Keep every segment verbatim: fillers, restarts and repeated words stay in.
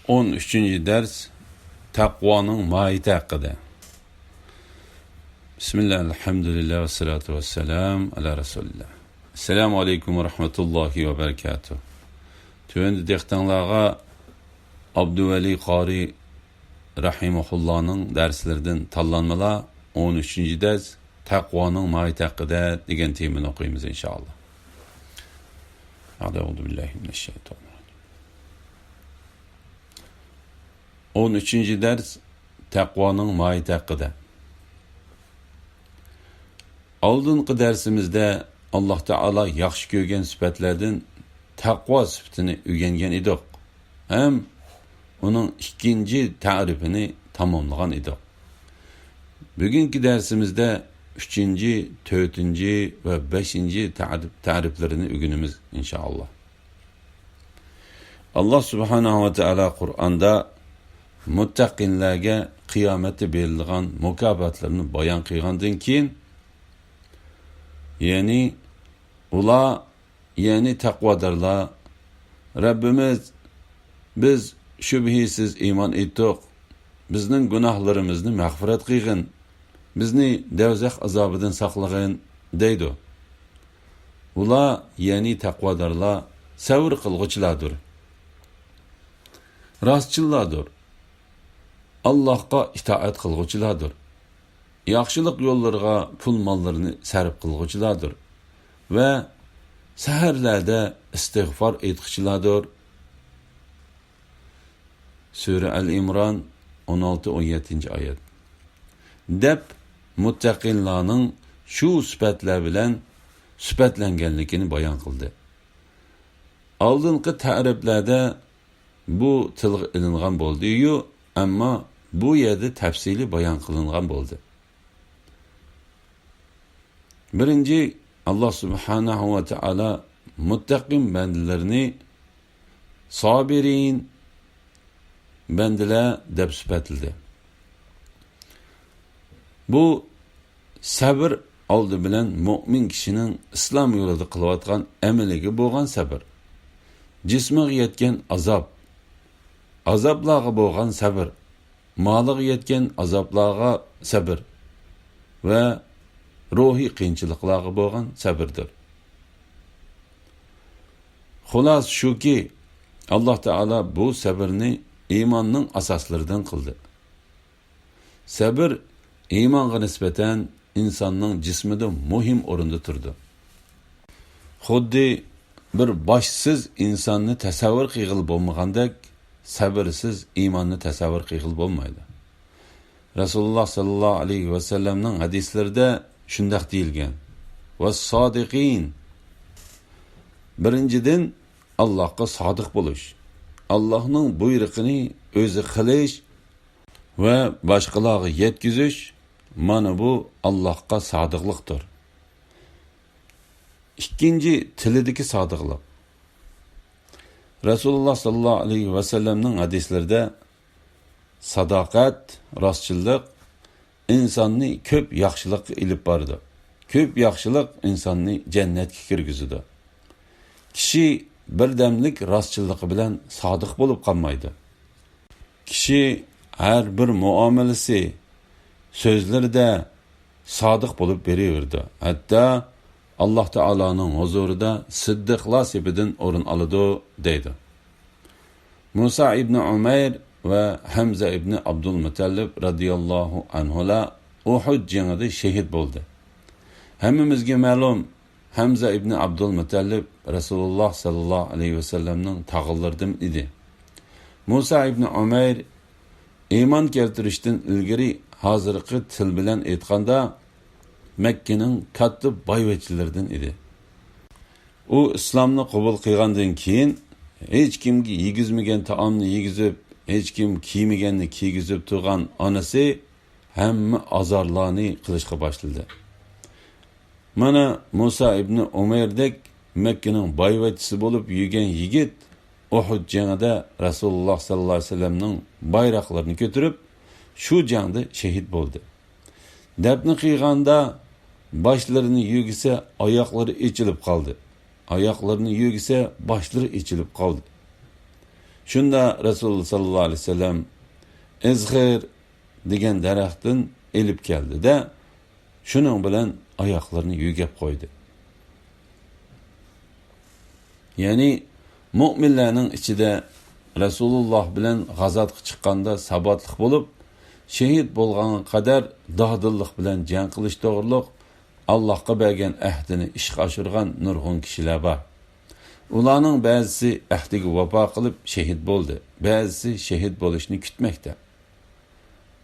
ئون ئۈچىنچى دەرس، تەقۋانىڭ ماھىيىتى ھەققىدە. بىسمىللا، ئەلھەمدۇلىللا، ۋەسسالاتۇ ۋەسسالامۇ ئەلا رەسۇلىللا. ئەسسالامۇ ئەلەيكۇم ۋە رەھمەتۇللاھى ۋە بەرىكاتۇھ. تۆۋەندە دىققىتىڭلارغا ئابدۇۋەلى قارى رەھىمەھۇللانىڭ دەرسلىرىدىن تاللانمىلار، ئون ئۈچىنچى دەرس، تەقۋانىڭ ماھىيىتى ھەققىدە دېگەن تېمىنى ئوقۇيمىز، ئىنشائاللا. ئەئۇزۇ بىللاھى مىنەششەيتانىر راجىم. ئون ئۈچىنچى دەرس، تەقۋانىڭ ماھىيىتى ھەققىدە. ئالدىنقى دەرسىمىزدە ئاللا تائالا ياخشى كۆرگەن سۈپەتلەردىن تەقۋا سۈپىتىنى ئۆگەنگەن ئىدۇق ھەم ئۇنىڭ ئىككىنچى تەرىپىنى تاماملىغان ئىدۇق. بۈگۈنكى دەرسىمىزدە ئۈچىنچى، تۆتىنچى ۋە بەشىنچى تەرىپ، تەرىپلىرىنى ئۆگىنىمىز، ئىنشائاللا. ئاللا سۇبھانەھۇ ۋە تائالا قۇرئاندا مۇتتەقىنلەرگە قىيامەتتە بېرىلىدىغان مۇكاپاتلىرىنى بايان قىلغاندىن كېيىن، يەنى ئۇلار، يەنى تەقۋادارلار، رەببىمىز، بىز شۈبھىسىز ئىمان ئېيتتۇق، بىزنىڭ گۇناھلىرىمىزنى مەغپىرەت قىلغىن، بىزنى دەۋزەخ ئازابىدىن ساقلىغىن، دەيدۇ. ئۇلار، يەنى تەقۋادارلار، سەۋر قىلغۇچىلاردۇر، راستچىللاردۇر، ئاللاھقا ئىتائەت قىلغۇچىلاردۇر، ياخشىلىق يوللىرىغا پۇل-ماللىرىنى سەرپ قىلغۇچىلاردۇر ۋە سەھەرلەردە ئىستىغفار ئېيتقۇچىلاردۇر. سۈرە ئەل ئىمران، ئون ئالتە، ئون يەتتىنچى ئايەت. دەپ مۇتتەقىنلارنىڭ شۇ سۈپەتلەر بىلەن سۈپەتلەنگەنلىكىنى بايان قىلدى. ئالدىنقى تەرىپلەردە بۇ تىلغا ئېلىنغان بولدى-يۇ، ئەمما بۇ يەردە تەپسىلىي بايان قىلىنغان بولدى. بىرىنچى، ئاللا سۇبھانەھۇ ۋە تائالا مۇتتەقىن بەندىلىرىنى سابىرىن بەندىلەر دەپ سۈپەتلىدى. بۇ سەبر ئالدى بىلەن مۆمىن كىشىنىڭ ئىسلام يولىدا قىلىۋاتقان ئەمىلىگە بولغان سەبر، جىسمىغا يەتكەن ئازاب، ئازابلارغا بولغان سەبر، مالىغا يەتكەن ئازابلارغا سەبر ۋە روھىي قىيىنچىلىقلارغا بولغان سەبردۇر. خۇلاسە شۇكى، ئاللا تائالا بۇ سەبرنى ئىماننىڭ ئاساسلىرىدىن قىلدى. سەبر ئىمانغا نىسبەتەن ئىنساننىڭ جىسمىدا مۇھىم ئورۇندا تۇرىدۇ. خۇددى بىر باشسىز ئىنساننى تەسەۋۋۇر قىلغىلى بولمىغاندەك، سەبرسىز ئىماننى تەسەۋۋۇر قىلغىلى بولمايدۇ. رەسۇلۇللا ساللاللاھۇ ئەلەيھى ۋەسەللەمنىڭ ھەدىسلىرىدە شۇنداق دېيىلگەن: ۋەسسادىقىن. بىرىنچىدىن، ئاللاھقا سادىق بولۇش، ئاللاھنىڭ بۇيرۇقىنى ئۆزى قىلىش ۋە باشقىلارغا يەتكۈزۈش، مانا بۇ ئاللاھقا سادىقلىقتۇر. ئىككىنچى، تىلىدىكى سادىقلىق. رەسۇلۇللا ساللاللاھۇ ئەلەيھى ۋەسەللەمنىڭ ھەدىسلىرىدە، ساداقەت، راستچىللىق ئىنساننى كۆپ ياخشىلىققا ئېلىپ بارىدۇ. كۆپ ياخشىلىق ئىنساننى جەننەتكە كىرگۈزىدۇ. كىشى بىردەملىك راستچىللىقى بىلەن سادىق بولۇپ قالمايدۇ. كىشى ھەر بىر مۇئامىلىسى، سۆزلىرىدە سادىق بولۇپ بېرىۋېرىدۇ. ھەتتا ئاللا تائالانىڭ ھۇزۇرىدا سىددىقلار سېپىدىن ئورۇن ئالىدۇ، دەيدۇ. مۇسا ئىبنى ئۇمەير ۋە ھەمزە ئىبنى ئابدۇلمۇتەللىپ رەزىياللاھۇ ئەنھۇلار ئۇھۇد جېڭىدە شېھىت بولدى. ھەممىمىزگە مەلۇم، ھەمزە ئىبنى ئابدۇلمۇتەللىپ رەسۇلۇللا ساللاللاھۇ ئەلەيھى ۋەسەللەمنىڭ تاغىلىرىدىن ئىدى. مۇسا ئىبنى ئۇمەير ئىمان كەلتۈرۈشتىن ئىلگىرى، ھازىرقى تىل بىلەن ئېيتقاندا، مەككىنىڭ كاتتا بايۋەچچىلىرىدىن ئىدى. ئۇ ئىسلامنى قوبۇل قىلغاندىن كېيىن، ھېچكىمگە يېگۈزمىگەن تائامنى يېگۈزۈپ، ھېچكىم كىيمىگەننى كىيگۈزۈپ تۇرغان ئانىسى ھەممە ئازارلارنى قىلىشقا باشلىدى. مانا، مۇسا ئىبنى ئۇمەيردەك مەككىنىڭ بايۋەچچىسى بولۇپ يۈرگەن يىگىت ئۇھۇد جېڭىدە رەسۇلۇللا ساللاللاھۇ ئەلەيھى ۋەسەللەمنىڭ بايراقلىرىنى كۆتۈرۈپ، شۇ جەڭدە شېھىت بولدى. دەپنە قىلغاندا، باشلىرىنى يۆگىسە، ئاياقلىرى ئېچىلىپ قالدى. ئاياقلىرىنى يۆگىسە، باشلىرى ئېچىلىپ قالدى. شۇندا رەسۇل ساللاللاھۇ ئەلەيھى ۋەسەللەم ئىزخىر دېگەن دەرەختىن ئېلىپ كەلدى-دە، شۇنىڭ بىلەن ئاياقلىرىنى يۆگەپ قويدى. يەنى مۆمىنلەرنىڭ ئىچىدە رەسۇلۇللاھ بىلەن غازاتقا چىققاندا ساباتلىق بولۇپ، شېھىت بولغانغا قەدەر دادىللىق بىلەن جەڭ قىلىش توغرۇلۇق ئاللاھقا بەرگەن ئەھدىنى ئىشقا ئاشۇرغان نۇرغۇن كىشىلەر بار. ئۇلارنىڭ بەزىسى ئەھدىگە ۋاپا قىلىپ شېھىت بولدى، بەزىسى شېھىت بولۇشنى كۈتمەكتە.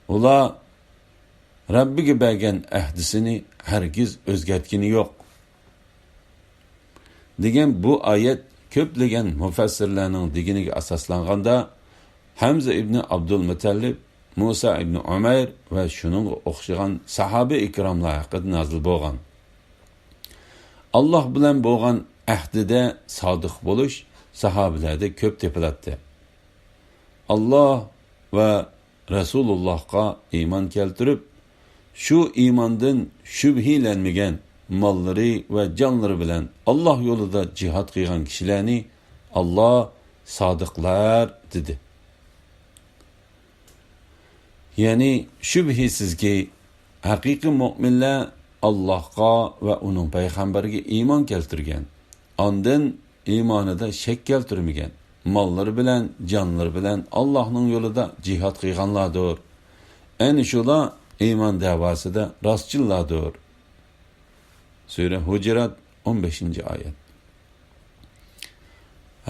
ئۇلار رەببىگە بەرگەن ئەھدىسىنى ھەرگىز ئۆزگەرتكىنى يوق، دېگەن بۇ ئايەت كۆپلىگەن مۇفەسسىرلەرنىڭ دېگىنىگە ئاساسلانغاندا، ھەمزە ئىبنى ئابدۇلمۇتەللىپ، مۇسا ئىبنى ئۇمەير ۋە شۇنىڭغا ئوخشىغان ساھابە ئىكراملار ھەققىدە نازىل بولغان. ئاللاھ بىلەن بولغان ئەھدىدە سادىق بولۇش ساھابىلەردە كۆپ تېپىلاتتى. ئاللاھ ۋە رەسۇلۇللاھقا ئىمان كەلتۈرۈپ، شۇ ئىماندىن شۈبھىلەنمىگەن، ماللىرى ۋە جانلىرى بىلەن ئاللاھ يولىدا جىھاد قىلغان كىشىلەرنى ئاللاھ سادىقلار دېدى. يەنى شۈبھىسىزكى، ھەقىقىي مۆمىنلەر ئاللاھقا ۋە ئۇنىڭ پەيغەمبىرىگە ئىمان كەلتۈرگەن، ئاندىن ئىمانىدا شەك كەلتۈرمىگەن، ماللىرى بىلەن، جانلىرى بىلەن ئاللاھنىڭ يولىدا جىھاد قىلغانلاردۇر. ئەنە شۇلار ئىمان دەۋاسىدا راستچىللاردۇر. سۈرە ھۇجرات، ئون بەشىنچى ئايەت.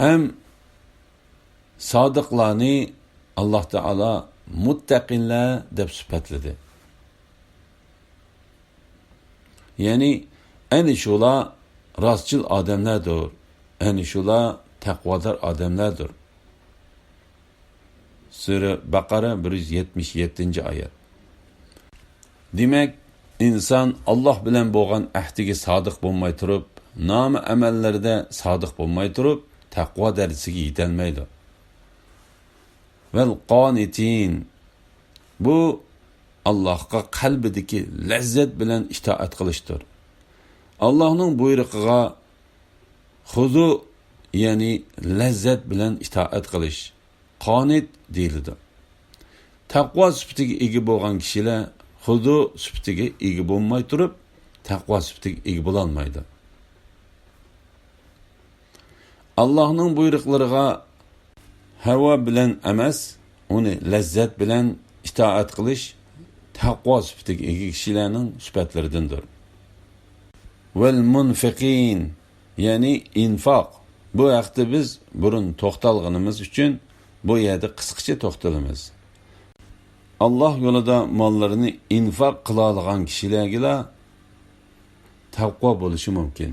ھەم سادىقلارنى ئاللاھ تائالا مۇتتەقىنلار دەپ سۈپەتلىدى. يەنى، ئەنە شۇلار راستچىل ئادەملەردۇر، ئەنە شۇلار تەقۋادار ئادەملەردۇر. سۈرە بەقەرە، بىر يۈز يەتمىش يەتتىنچى ئايەت. دېمەك، ئىنسان ئاللاھ بىلەن بولغان ئەھدىگە سادىق بولماي تۇرۇپ، نامە ئەمەللىرىدە سادىق بولماي تۇرۇپ، تەقۋا دەرىجىسىگە يېتەلمەيدۇ. ۋەل قانىتىن. بۇ ئاللاھقا قەلبىدىكى لەززەت بىلەن ئىتائەت قىلىشتۇر. ئاللاھنىڭ بۇيرۇقىغا خۇزۇ، يەنى لەززەت بىلەن ئىتائەت قىلىش، قانىت دېيىلىدۇ. تەقۋا سۈپىتىگە ئىگە بولغان كىشىلەر خۇزۇ سۈپىتىگە ئىگە بولماي تۇرۇپ، تەقۋا سۈپىتىگە ئىگە بولالمايدۇ. ئاللاھنىڭ بۇيرۇقلىرىغا ھەۋا بىلەن ئەمەس، ئۇنى لەززەت بىلەن ئىتائەت قىلىش تەقۋا سۈپىتىگە ئىگە كىشىلەرنىڭ سۈپەتلىرىدىندۇر. ۋەل مۇنفىقىن، يەنى ئىنفاق. بۇ ھەقتە بىز بۇرۇن توختالغىنىمىز ئۈچۈن بۇ يەردە قىسقىچە توختىلىمىز. ئاللاھ يولىدا ماللىرىنى ئىنفاق قىلالىغان كىشىلەرگىلا تەقۋا بولۇشى مۇمكىن.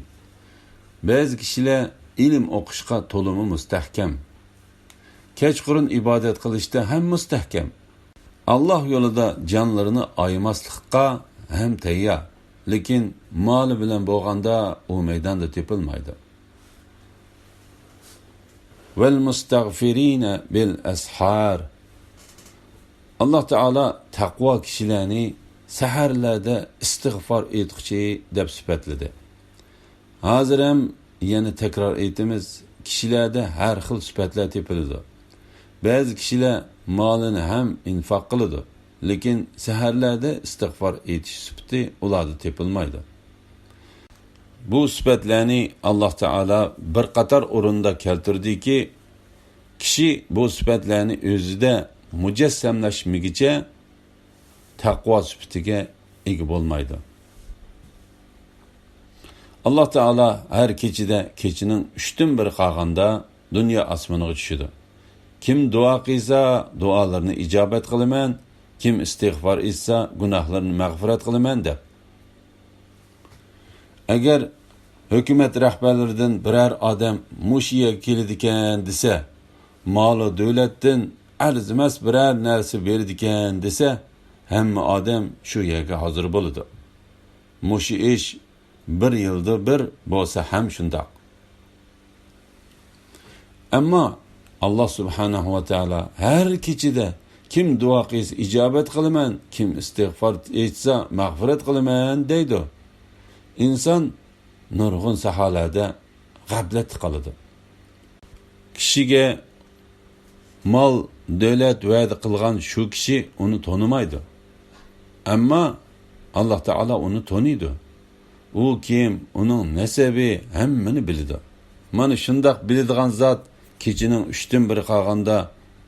بەزى كىشىلەر ئىلىم ئوقۇشقا تولىمۇ مۇستەھكەم. كەچقۇرۇن ئىبادەت قىلىشتا ھەم مۇستەھكەم. ئاللاھ يولىدا جانلىرىنى ئايىماسلىققا ھەم تەييار. لېكىن مالى بىلەن بولغاندا ئۇ مەيداندا تېپىلمايدۇ. ۋەل مۇستەغفىرىنە بىل ئەسھار. ئاللاھ تائالا تەقۋا كىشىلەرنى سەھەرلەردە ئىستىغفار ئېيتقۇچى دەپ سۈپەتلىدى. ھازىر ھەم يەنە تەكرار ئېيتىمىز، كىشىلەردە ھەر خىل سۈپەتلەر تېپىلىدۇ. بەزى كىشىلەر مالىنى ھەم ئىنفاق قىلىدۇ، لېكىن سەھەرلەردە ئىستىغفار ئېيتىش سۈپىتى ئۇلاردا تېپىلمايدۇ. بۇ سۈپەتلەرنى ئاللاھ تائالا بىر قاتار ئورۇندا كەلتۈردىكى، كىشى بۇ سۈپەتلەرنى ئۆزىدە مۇجەسسەملەشمىگىچە تەقۋا سۈپىتىگە ئىگە بولمايدۇ. ئاللاھ تائالا ھەر كېچىدە كېچىنىڭ ئۈچتىن بىرى قالغاندا دۇنيا ئاسمىنىغا چۈشىدۇ. كىم دۇئا قىلسا، دۇئالىرىنى ئىجابەت قىلىمەن، كىم ئىستىغفار ئېيتسا، گۇناھلىرىنى مەغپىرەت قىلىمەن، دەپ. ئەگەر ھۆكۈمەت رەھبەرلىرىدىن بىرەر ئادەم مۇشۇ يەرگە كېلىدىكەن دېسە، مالۇ دۆلەتتىن ئەرزىمەس بىرەر نەرسە بېرىدىكەن دېسە، ھەممە ئادەم شۇ يەرگە ھازىر بولىدۇ. مۇشۇ ئىش بىر يىلدا بىر بولسا ھەم شۇنداق. ئەمما ئاللاھ سۇبھانەھۇ ۋە تائالا ھەر كېچىدە كىم دۇئا قىلسا ئىجابەت قىلىمەن، كىم ئىستىغفار ئېيتسا مەغپىرەت قىلىمەن دەيدۇ. ئىنسان نۇرغۇن ساھەلەردە غەپلەتتە قالىدۇ. كىشىگە مال، دۆلەت ۋەدە قىلغان شۇ كىشى ئۇنى تونۇمايدۇ. ئەمما ئاللاھ تائالا ئۇنى تونۇيدۇ. ئۇ كىم، ئۇنىڭ نەسەبى، ھەممىنى بىلىدۇ. مانا شۇنداق بىلىدىغان زات كېچىنىڭ ئۈچتىن بىرى قالغاندا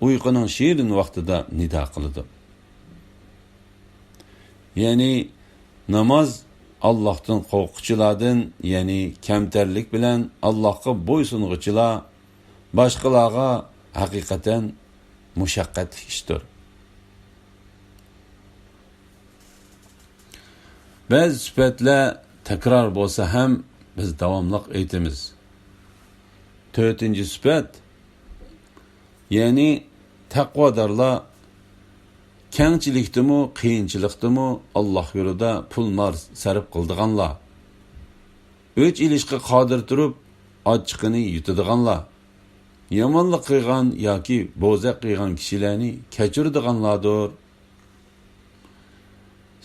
ئۇيقۇنىڭ شېرىن ۋاقتىدا نىدا قىلىدۇ. يەنى ناماز ئاللاھتىن قورققۇچىلاردىن، يەنى كەمتەرلىك بىلەن ئاللاھقا بويسۇنغۇچىلار، باشقىلارغا ھەقىقەتەن مۇشەققەتلىك ئىشتۇر. بەزى سۈپەتلەر تەكرار بولسا ھەم بىز داۋاملىق ئېيتىمىز. تۆتىنچى سۈپەت، يەنى تەقۋادارلار كەڭچىلىكتىمۇ، قىيىنچىلىقتىمۇ ئاللاھ يولىدا پۇل-مال سەرپ قىلىدىغانلار، ئۆچ ئېلىشقا قادىر تۇرۇپ ئاچچىقىنى يۇتىدىغانلار، يامانلىق قىلغان ياكى بوزەك قىلغان كىشىلەرنى كەچۈرىدىغانلاردۇر.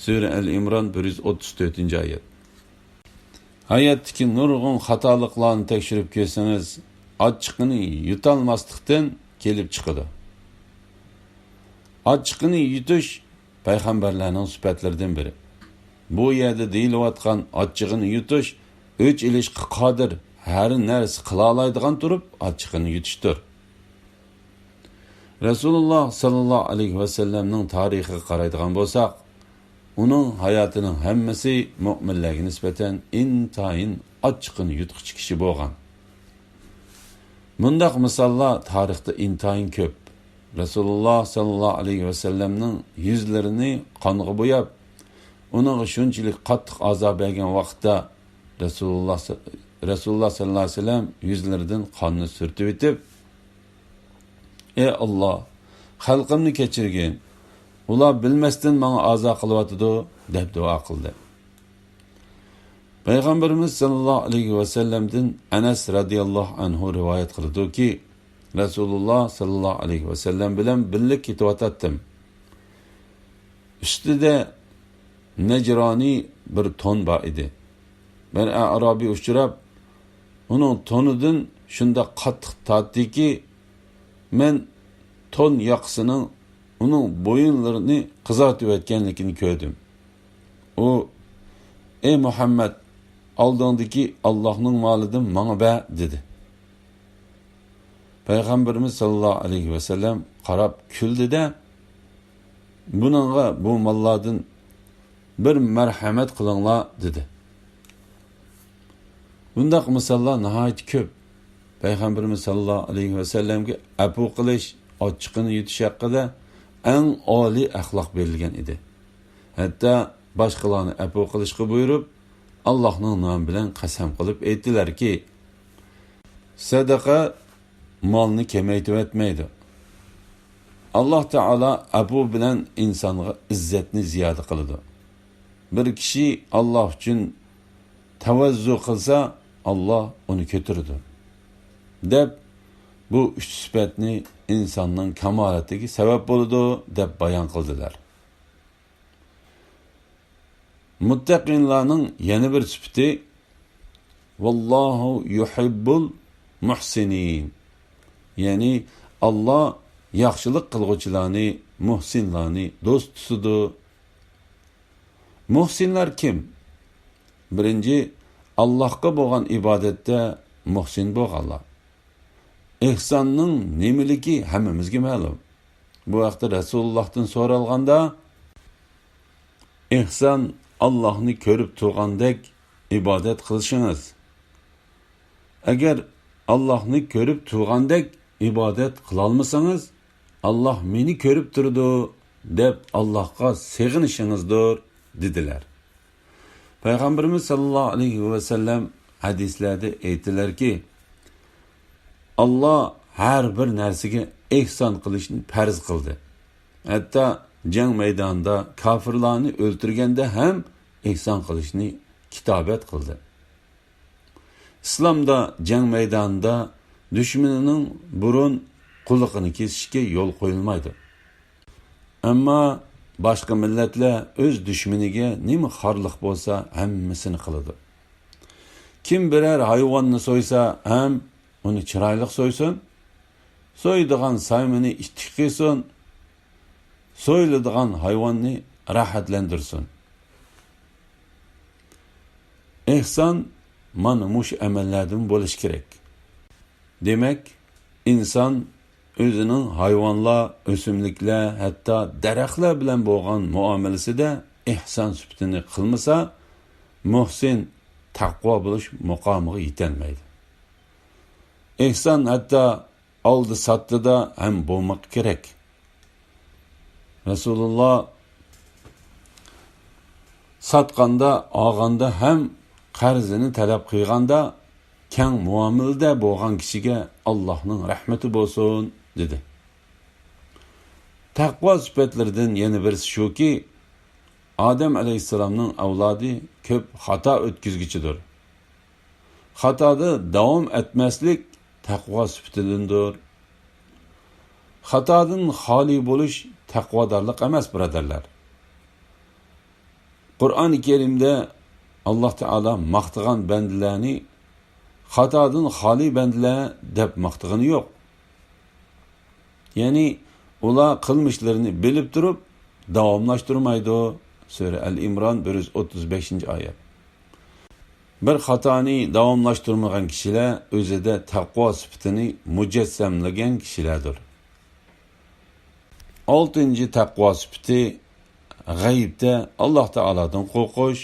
سۈرە ئەل ئىمران، بىر يۈز ئوتتۇز تۆتىنچى ئايەت. ھاياتتىكى نۇرغۇن خاتالىقلارنى تەكشۈرۈپ كۆرسىڭىز، ئاچچىقىنى يۇتالماسلىقتىن كېلىپ چىقىدۇ. ئاچچىقىنى يۇتۇش پەيغەمبەرلەرنىڭ سۈپەتلىرىدىن بىرى. بۇ يەردە دېيىلىۋاتقان ئاچچىقىنى يۇتۇش، ئۆچ ئېلىشقا قادىر، ھەر نەرسە قىلالايدىغان تۇرۇپ ئاچچىقىنى يۇتۇشتۇر. رەسۇلۇللاھ ساللاللاھۇ ئەلەيھى ۋەسەللەمنىڭ تارىخىغا قارايدىغان بولساق، ئۇنىڭ ھاياتىنىڭ ھەممىسى مۆمىنلەرگە نىسبەتەن ئىنتايىن ئاچچىقىنى يۇتقۇچى كىشى بولغان. مۇنداق مىساللار تارىختا ئىنتايىن كۆپ. رەسۇلۇللاھ ساللاللاھۇ ئەلەيھى ۋەسەللەمنىڭ يۈزلىرىنى قانغا بوياپ، ئۇنىڭغا شۇنچىلىك قاتتىق ئازا بەرگەن ۋاقىتتا، رەسۇلۇللاھ، رەسۇلۇللاھ ساللاللاھۇ ئەلەيھى ۋەسەللەم يۈزلىرىدىن قاننى سۈرتۈۋېتىپ، «ئەي ئاللاھ، خەلقىمنى كەچۈرگىن، ئۇلار بىلمەستىن ماڭا ئازا قىلىۋاتىدۇ» دەپ دۇئا قىلدى. پەيغەمبىرىمىز ساللاللاھۇ ئەلەيھى ۋەسەللەمدىن ئەنەس رەزىياللاھۇ ئەنھۇ رىۋايەت قىلىدۇكى، رەسۇلۇللاھ ساللاللاھۇ ئەلەيھى ۋەسەللەم بىلەن بىللە كېتىۋاتاتتىم. ئۈستىدە نەجرانىي بىر تون بار ئىدى. بىر ئەئرابىي ئۇچراپ، ئۇنىڭ تونىدىن شۇنداق قاتتىق تارتتىكى، مەن تون ياقىسىنىڭ ئۇنىڭ بويۇنلىرىنى قىزارتىۋەتكەنلىكىنى كۆردۈم. ئۇ، «ئەي مۇھەممەد، ئالدىڭدىكى ئاللاھنىڭ مالىدىن ماڭا بەر» دېدى. پەيغەمبىرىمىز ساللاللاھۇ ئەلەيھى ۋەسەللەم قاراپ كۈلدى-دە، «بۇنىڭغا بۇ ماللاردىن بىر مەرھەمەت قىلىڭلار» دېدى. بۇنداق مىساللار ناھايىتى كۆپ. پەيغەمبىرىمىز ساللاللاھۇ ئەلەيھى ۋەسەللەمگە ئەپۇ قىلىش، ئاچچىقىنى يۇتۇش ھەققىدە ئەڭ ئالىي ئەخلاق بېرىلگەن ئىدى. ھەتتا باشقىلارنى ئەپۇ قىلىشقا بۇيرۇپ، ئاللاھنىڭ نامى بىلەن قەسەم قىلىپ ئېيتتىلەركى، سەدەقە مالنى كېمەيتىۋەتمەيدۇ. ئاللاھ تائالا ئەپۇ بىلەن ئىنسانغا ئىززەتنى زىيادە قىلىدۇ. بىر كىشى ئاللاھ ئۈچۈن تەۋەززۇ قىلسا، ئاللاھ ئۇنى كۆتۈرىدۇ، دەپ، بۇ ئۈچ سۈپەتنى ئىنساننىڭ كامالىتىگە سەۋەب بولىدۇ، دەپ بايان قىلدىلار. مۇتتەقىنلارنىڭ يەنە بىر سۈپىتى، «ۋاللاھۇ يۇھىببۇل مۇھسىنىن»، يەنى ئاللاھ ياخشىلىق قىلغۇچىلارنى، مۇھسىنلارنى دوست تۇتىدۇ. مۇھسىنلار كىم؟ بىرىنچى، ئاللاھقا بولغان ئىبادەتتە مۇھسىن بولغانلار. ئېھساننىڭ نېمىلىكى ھەممىمىزگە مەلۇم. بۇ ھەقتە رەسۇلۇللاھتىن سورالغاندا، ئېھسان، ئاللاھنى كۆرۈپ تۇرغاندەك ئىبادەت قىلىشىڭىز. ئەگەر ئاللاھنى كۆرۈپ تۇرغاندەك ئىبادەت قىلالمىسىڭىز، «ئاللاھ مېنى كۆرۈپ تۇرىدۇ» دەپ ئاللاھقا سېغىنىشىڭىزدۇر، دېدىلەر. پەيغەمبىرىمىز ساللاللاھۇ ئەلەيھى ۋەسەللەم ھەدىسلەردە ئېيتتىلەركى، ئاللاھ ھەر بىر نەرسىگە ئېھسان قىلىشنى پەرز قىلدى. ھەتتا جەڭ مەيدانىدا كاپىرلارنى ئۆلتۈرگەندە ھەم ئېھسان قىلىشنى كىتابەت قىلدى. ئىسلامدا جەڭ مەيدانىدا دۈشمىنىنىڭ بۇرۇن قۇلىقىنى كېسىشكە يول قويۇلمايدۇ. ئەمما باشقا مىللەتلەر ئۆز دۈشمىنىگە نېمە خارلىق بولسا، ھەممىسىنى قىلىدۇ. كىم بىرەر ھايۋاننى سويسا ھەم ئۇنى چىرايلىق سويسۇن، سويىدىغان سايمىنى ئىتتىك قىلسۇن، سويۇلىدىغان ھايۋاننى راھەتلەندۈرسۇن. ئېھسان مانا مۇشۇ ئەمەللەردىن بولۇشى كېرەك. دېمەك، ئىنسان ئۆزىنىڭ ھايۋانلار، ئۆسۈملۈكلەر، ھەتتا دەرەخلەر بىلەن بولغان مۇئامىلىسىدە ئېھسان سۈپىتىنى قىلمىسا، مۇھسىن، تەقۋا بولۇش مۇقامىغا يېتەلمەيدۇ. ئېھسان ھەتتا ئالدى ساتتىدا ھەم بولماق كېرەك. رەسۇلۇللا ساتقاندا، ئالغاندا ھەم قەرزىنى تەلەپ قىلغاندا كەڭ مۇئامىلىدە بولغان كىشىگە ئاللاھنىڭ رەھمىتى بولسۇن، دېدى. تەقۋا سۈپەتلىرىدىن يەنە بىرسى شۇكى، ئادەم ئەلەيھىسسالامنىڭ ئەۋلادى كۆپ خاتا ئۆتكۈزگۈچىدۇر. خاتادا داۋام ئەتمەسلىك تەقۋا سۈپىتىدىندۇر. خاتادىن خالىي بولۇش تەقۋادارلىق ئەمەس، بۇرادەرلەر. قۇرئانى كەرىمدە ئاللاھ تائالا ماختىغان بەندىلەرنى خاتادىن خالىي بەندىلەر دەپ ماختىغىنى يوق. يەنى ئۇلار قىلمىشلىرىنى بىلىپ تۇرۇپ داۋاملاشتۇرمايدۇ. سۈرە ئەل ئىمران، بىر يۈز ئوتتۇز بەشىنچى ئايەت. بىر خاتانى داۋاملاشتۇرمىغان كىشىلەر ئۆزىدە تەقۋا سۈپىتىنى مۇجەسسەملىگەن كىشىلەردۇر. ئالتىنچى تەقۋا سۈپىتى، غەيىبتە ئاللاھ تائالادىن قورقۇش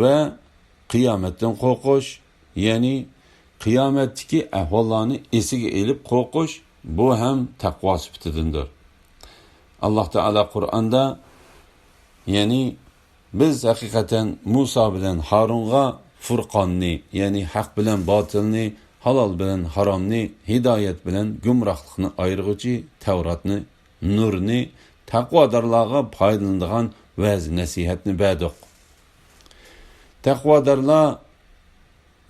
ۋە قىيامەتتىن قورقۇش، يەنى قىيامەتتىكى ئەھۋاللارنى ئېسىگە ئېلىپ قورقۇش، بۇ ھەم تەقۋا سۈپىتىدىندۇر. ئاللاھ تائالا قۇرئاندا، يەنى بىز ھەقىقەتەن مۇسا بىلەن ھارۇنغا فۇرقاننى، يەنى ھەق بىلەن باتىلنى، ھالال بىلەن ھارامنى، ھىدايەت بىلەن گۇمراھلىقنى ئايرىغۇچى تەۋراتنى، نۇرنى، تەقۋادارلارغا پايدىلىنىدىغان ۋەز-نەسىھەتنى بەردۇق. تەقۋادارلار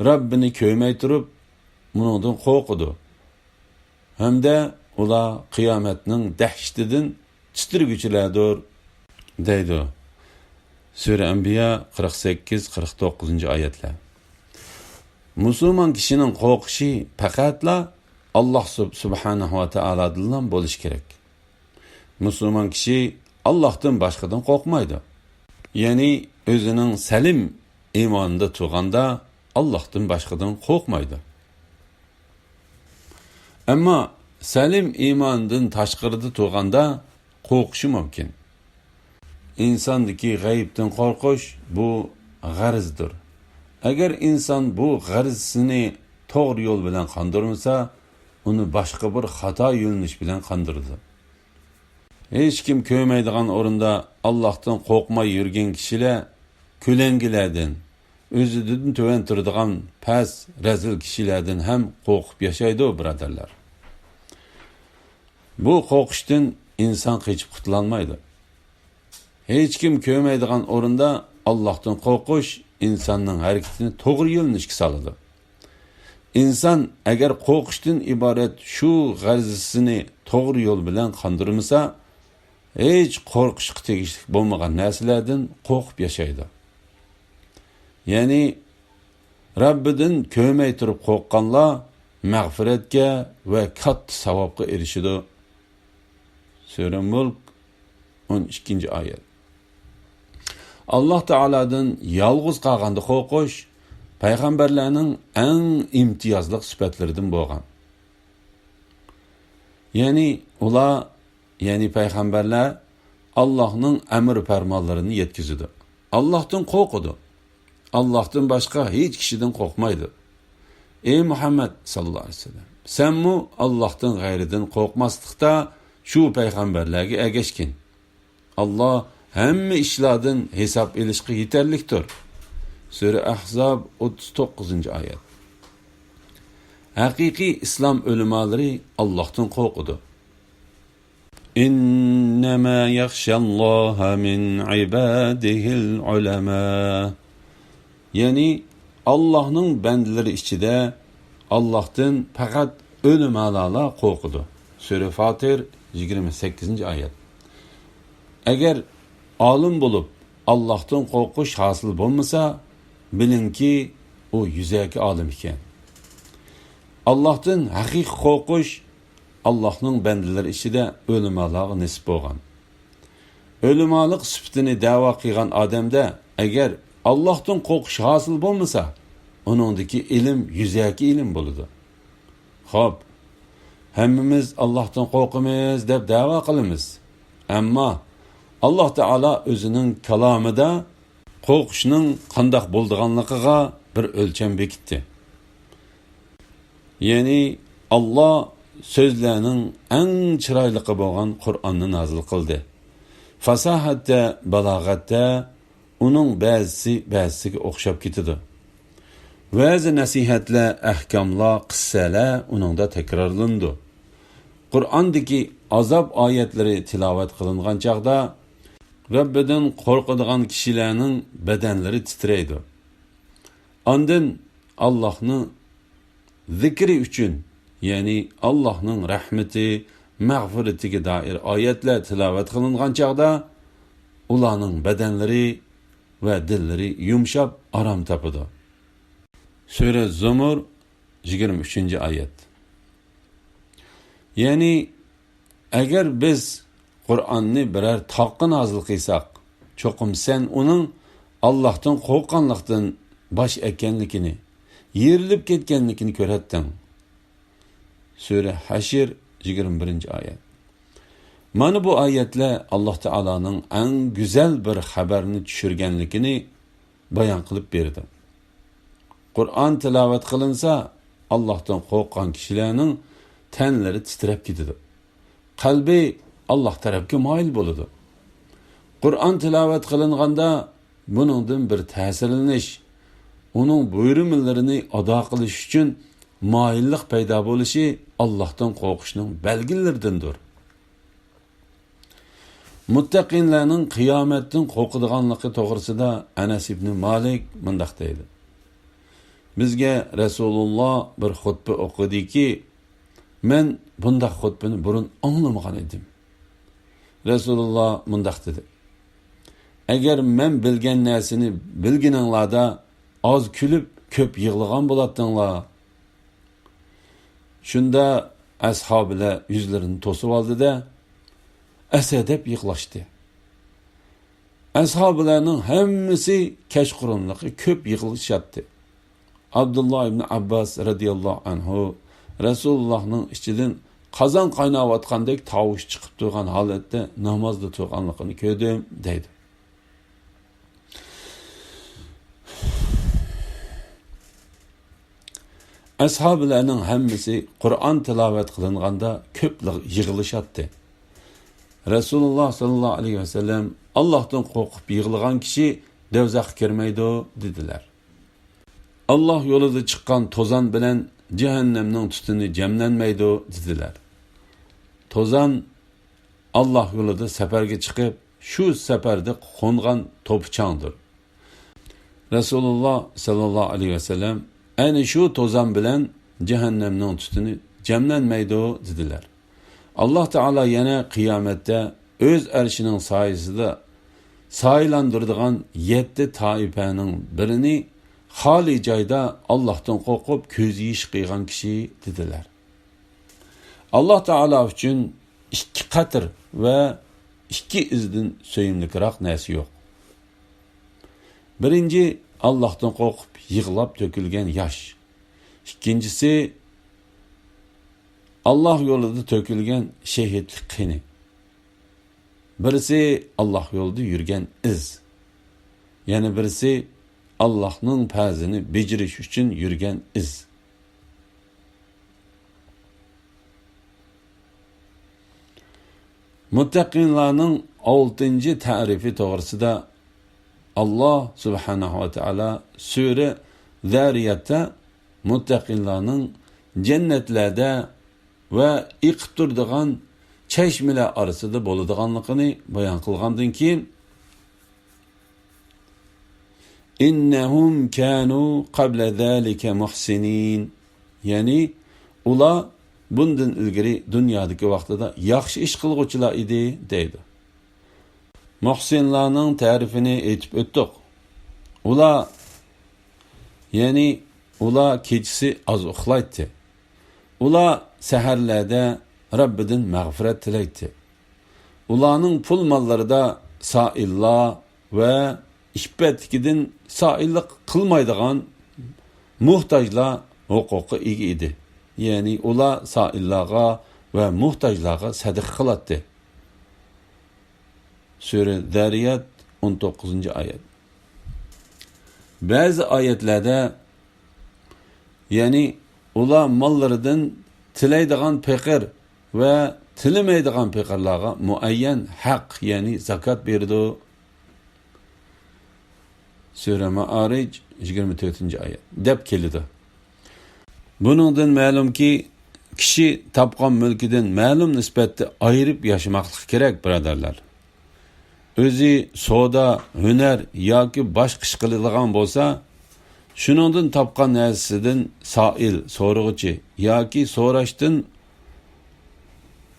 رەببىنى كۆرمەي تۇرۇپ، ئۇنىڭدىن قورقىدۇ. ھەمدە ئۇلار قىيامەتنىڭ دەھشىتىدىن تىترىگۈچىلەردۇر، دەيدۇ. سۈرە ئەنبىيا، قىرىق سەككىز، قىرىق توققۇزىنچى ئايەتلەر. مۇسۇلمان كىشىنىڭ قورقۇشى پەقەتلا ئاللاھ سۇب-، سۇبھانەھۇ ۋە تائالادىنلا بولۇشى كېرەك. مۇسۇلمان كىشى ئاللاھتىن باشقىدىن قورقمايدۇ. يەنى ئۆزىنىڭ سەلىم ئىمانىدا تۇرغاندا ئاللاھتىن باشقىدىن قورقمايدۇ. ئەمما سەلىم ئىماندىن تاشقىرىدا تۇرغاندا قورقۇشى مۇمكىن. ئىنساندىكى غەيىبتىن قورقۇش، بۇ غەرىزدۇر. ئەگەر ئىنسان بۇ غەرىزىنى توغرا يول بىلەن قاندۇرمىسا، ئۇنى باشقا بىر خاتا يۆنىلىش بىلەن قاندۇرىدۇ. ھېچكىم كۆرمەيدىغان ئورۇندا ئاللاھتىن قورقماي يۈرگەن كىشىلەر كۆلەڭگىلەردىن، ئۆزىدىن تۆۋەن تۇرىدىغان پەس، رەزىل كىشىلەردىن ھەم قورقۇپ ياشايدۇ، بۇرادەرلەر. بۇ قورقۇشتىن ئىنسان قېچىپ قۇتۇلالمايدۇ. ھېچكىم كۆرمەيدىغان ئورۇندا ئاللاھتىن قورقۇش ئىنساننىڭ ھەرىكىتىنى توغرا يۆنىلىشكە سالىدۇ. ئىنسان ئەگەر قورقۇشتىن ئىبارەت شۇ غەرىزىسىنى توغرا يول بىلەن قاندۇرمىسا، ھېچ قورقۇشقا تېگىشلىك بولمىغان نەرسىلەردىن قورقۇپ ياشايدۇ. يەنى، رەببىدىن كۆرمەي تۇرۇپ قورققانلار مەغپىرەتكە ۋە كاتتا ساۋابقا ئېرىشىدۇ. سۈرە مۇلك، ئون ئىككىنچى ئايەت. ئاللاھ تائالادىن يالغۇز قالغاندا قورقۇش پەيغەمبەرلەرنىڭ ئەڭ ئىمتىيازلىق سۈپەتلىرىدىن بولغان. يەنى ئۇلار، يەنى پەيغەمبەرلەر ئاللاھنىڭ ئەمر پەرمانلىرىنى يەتكۈزىدۇ. ئاللاھتىن قورقىدۇ. ئاللاھتىن باشقا ھېچ كىشىدىن قورقمايدۇ. ئەي مۇھەممەد ساللاللاھۇ ئەلەيھى ۋەسەللەم، سەنمۇ ئاللاھتىن غەيرىدىن قورقماسلىقتا شۇ پەيغەمبەرلەرگە ئەگەشكىن. ئاللاھ ھەممە ئىشلاردىن ھېساب ئېلىشقا يېتەرلىكتۇر. سۈرە ئەھزاب، ئوتتۇز توققۇزىنچى ئايەت. ھەقىقىي ئىسلام ئۆلىمالىرى ئاللاھتىن قورقىدۇ. إنما يخشى الله من عباده العلماء. يەنى، ئاللاھنىڭ بەندىلىرى ئىچىدە ئاللاھتىن پەقەت ئۆلىمالارلا قورقىدۇ. سۈرە فاتىر، يىگىرمە سەككىزىنچى ئايەت. ئەگەر ئالىم بولۇپ، ئاللاھتىن قورقۇش ھاسىل بولمىسا، بىلىڭكى، ئۇ يۈزەكى ئالىم ئىكەن. ئاللاھتىن ھەقىقىي قورقۇش ئاللاھنىڭ بەندىلىرى ئىچىدە ئۆلىمالارغا نېسىپ بولغان. ئۆلىمالىق سۈپىتىنى دەۋا قىلغان ئادەمدە ئەگەر ئاللاھتىن قورقۇش ھاسىل بولمىسا، ئۇنىڭدىكى ئىلىم يۈزەكى ئىلىم بولىدۇ. خوپ، ھەممىمىز ئاللاھتىن قورقىمىز دەپ دەۋا قىلىمىز. ئەمما ئاللاھ تائالا ئۆزىنىڭ كالامىدا قورقۇشنىڭ قانداق بولىدىغانلىقىغا بىر ئۆلچەم بېكىتتى. يەنى ئاللاھ سۆزلەرنىڭ ئەڭ چىرايلىقى بولغان قۇرئاننى نازىل قىلدى. پاساھەتتە، بالاغەتتە ئۇنىڭ بەزىسى بەزىسىگە ئوخشاپ كېتىدۇ. ۋەزى نەسىھەتلەر، ئەھكاملار، قىسسەلەر ئۇنىڭدا تەكرارلىنىدۇ. قۇرئاندىكى ئازاب ئايەتلىرى تىلاۋەت قىلىنغان چاغدا، رەببىدىن قورقىدىغان كىشىلەرنىڭ بەدەنلىرى تىترەيدۇ. ئاندىن ئاللاھنى زىكرى ئۈچۈن، يەنى ئاللاھنىڭ رەھمىتى، مەغپىرىتىگە دائىر ئايەتلەر تىلاۋەت قىلىنغان چاغدا، ئۇلارنىڭ بەدەنلىرى ۋە دىللىرى يۇمشاپ، ئارام تاپىدۇ. سۈرە زۇمۇر، يىگىرمە ئۈچىنچى ئايەت. يەنى، ئەگەر بىز قۇرئاننى بىرەر تاغقا نازىل قىلساق، چوقۇم سەن ئۇنىڭ ئاللاھتىن قورققانلىقتىن باش ئەگكەنلىكىنى، يېرىلىپ كەتكەنلىكىنى كۆرەتتىڭ. سۈرە ھەشر، يىگىرمە بىرىنچى ئايەت. مانا بۇ ئايەتلەر ئاللاھ تائالانىڭ ئەڭ گۈزەل بىر خەۋەرنى چۈشۈرگەنلىكىنى بايان قىلىپ بېرىدۇ. قۇرئان تىلاۋەت قىلىنسا، ئاللاھتىن قورققان كىشىلەرنىڭ تەنلىرى تىترەپ كېتىدۇ. قەلبى ئاللاھ تەرەپكە مايىل بولىدۇ. قۇرئان تىلاۋەت قىلىنغاندا، بۇنىڭدىن بىر تەسىرلىنىش، ئۇنىڭ بۇيرۇملىرىنى ئادا قىلىش ئۈچۈن مايىللىق پەيدا بولۇشى ئاللاھتىن قورقۇشنىڭ بەلگىلىرىدىندۇر. مۇتتەقىنلەرنىڭ قىيامەتتىن قورقىدىغانلىقى توغرىسىدا ئەنەس ئىبنى مالىك مۇنداق دەيدۇ: بىزگە رەسۇلۇللا بىر خۇتبە ئوقۇدىكى، مەن بۇنداق خۇتبىنى بۇرۇن ئاڭلىمىغان ئىدىم. رەسۇلۇللا مۇنداق دېدى: ئەگەر مەن بىلگەن نەرسىنى بىلگىنىڭلاردا ئاز كۈلۈپ، كۆپ يىغلىغان بولاتتىڭلار. شۇندا ئەسھابىلەر يۈزلىرىنى توسۇۋالدى-دە، ئەسەدەپ يىغلاشتى. ئەسھابىلەرنىڭ ھەممىسى كەچقۇرۇنلۇقى كۆپ يىغلىشاتتى. ئابدۇللا ئىبن ئابباس رەزىياللاھۇ ئەنھۇ رەسۇلۇللاھنىڭ ئىچىدىن قازان قايناۋاتقاندەك تاۋۇش چىقىپ تۇرغان ھالەتتە نامازدا تۇرغانلىقىنى كۆردۈم، دەيدۇ. ئەسھابىلەرنىڭ ھەممىسى قۇرئان تىلاۋەت قىلىنغاندا كۆپ يىغلىشاتتى. رەسۇلۇللا ساللاللاھۇ ئەلەيھى ۋەسەللەم: ئاللاھتىن قورقۇپ يىغلىغان كىشى دوزاخقا كىرمەيدۇ، دېدىلەر. ئاللاھ يولىدا چىققان توزان بىلەن جەھەننەمنىڭ تۈتۈنى جەملەنمەيدۇ، دېدىلەر. توزان ئاللاھ يولىدا سەپەرگە چىقىپ، شۇ سەپەردە قونغان توپا-چاڭدۇر. رەسۇلۇللا ساللاللاھۇ ئەلەيھى ۋەسەللەم: ئەنە شۇ توزان بىلەن جەھەننەمنىڭ تۈتۈنى جەملەنمەيدۇ، دېدىلەر. ئاللاھ تائالا يەنە قىيامەتتە ئۆز ئەرشىنىڭ سايىسىدا سايىلاندۇرىدىغان يەتتە تائىپەنىڭ بىرىنى خالىي جايدا ئاللاھتىن قورقۇپ كۆز يېشى قىيغان كىشى، دېدىلەر. ئاللاھ تائالا ئۈچۈن ئىككى قەتر ۋە ئىككى ئىزدىن سۆيۈملۈكرەك نەرسە يوق. بىرىنچى، ئاللاھتىن قورقۇپ يىغلاپ تۆكۈلگەن ياش. ئىككىنچىسى، ئاللاھ يولىدا تۆكۈلگەن شېھىتلىك قېنى. بىرسى ئاللاھ يولىدا يۈرگەن ئىز. يەنە بىرسى ئاللاھنىڭ پەرزىنى بېجىرىش ئۈچۈن يۈرگەن ئىز. مۇتتەقىنلارنىڭ ئالتىنچى تەرىپى توغرىسىدا ئاللاھ سۇبھانەھۇ ۋە تائالا سۈرە زارىياتتا مۇتتەقىنلارنىڭ جەننەتلەردە ۋە ئېقىپ تۇرىدىغان چەشمىلەر ئارىسىدا بولىدىغانلىقىنى بايان قىلغاندىن كېيىن، «إنهم كانوا قبل ذلك محسنين»، يەنى ئۇلار بۇندىن ئىلگىرى دۇنيادىكى ۋاقتىدا ياخشى ئىش قىلغۇچىلار ئىدى، دەيدۇ. مۇھسىنلارنىڭ تەرىپىنى ئېيتىپ ئۆتتۇق. ئۇلار، يەنى ئۇلار كېچىسى ئاز ئۇخلايتتى. ئۇلار سەھەرلەردە رەببىدىن مەغپىرەت تىلەيتتى. ئۇلارنىڭ پۇل ماللىرىدا سائىللار ۋە ئىپپەتلىكىدىن سائىللىق قىلمايدىغان موھتاجلار ھوقۇققا ئىگە ئىدى. يەنى ئۇلار سائىللارغا ۋە موھتاجلارغا سەدىقە قىلاتتى. سۈرە زەرىيات، ئون توققۇزىنچى ئايەت. بەزى ئايەتلەردە، يەنى ئۇلار ماللىرىدىن تىلەيدىغان پېقىر ۋە تىلىمەيدىغان پېقىرلارغا مۇئەييەن ھەق، يەنى زاكات بېرىدۇ. سۈرە مائارىج، يىگىرمە تۆتىنچى ئايەت، دەپ كېلىدۇ. بۇنىڭدىن مەلۇمكى، كىشى تاپقان مۈلكىدىن مەلۇم نىسبەتتە ئايرىپ ياشىماقلىقى كېرەك، بۇرادەرلەر. ئۆزى سودا، ھۈنەر ياكى باشقا ئىش قىلىدىغان بولسا، شۇنىڭدىن تاپقان نەرسىسىدىن سائىل، سورىغۇچى ياكى سوراشتىن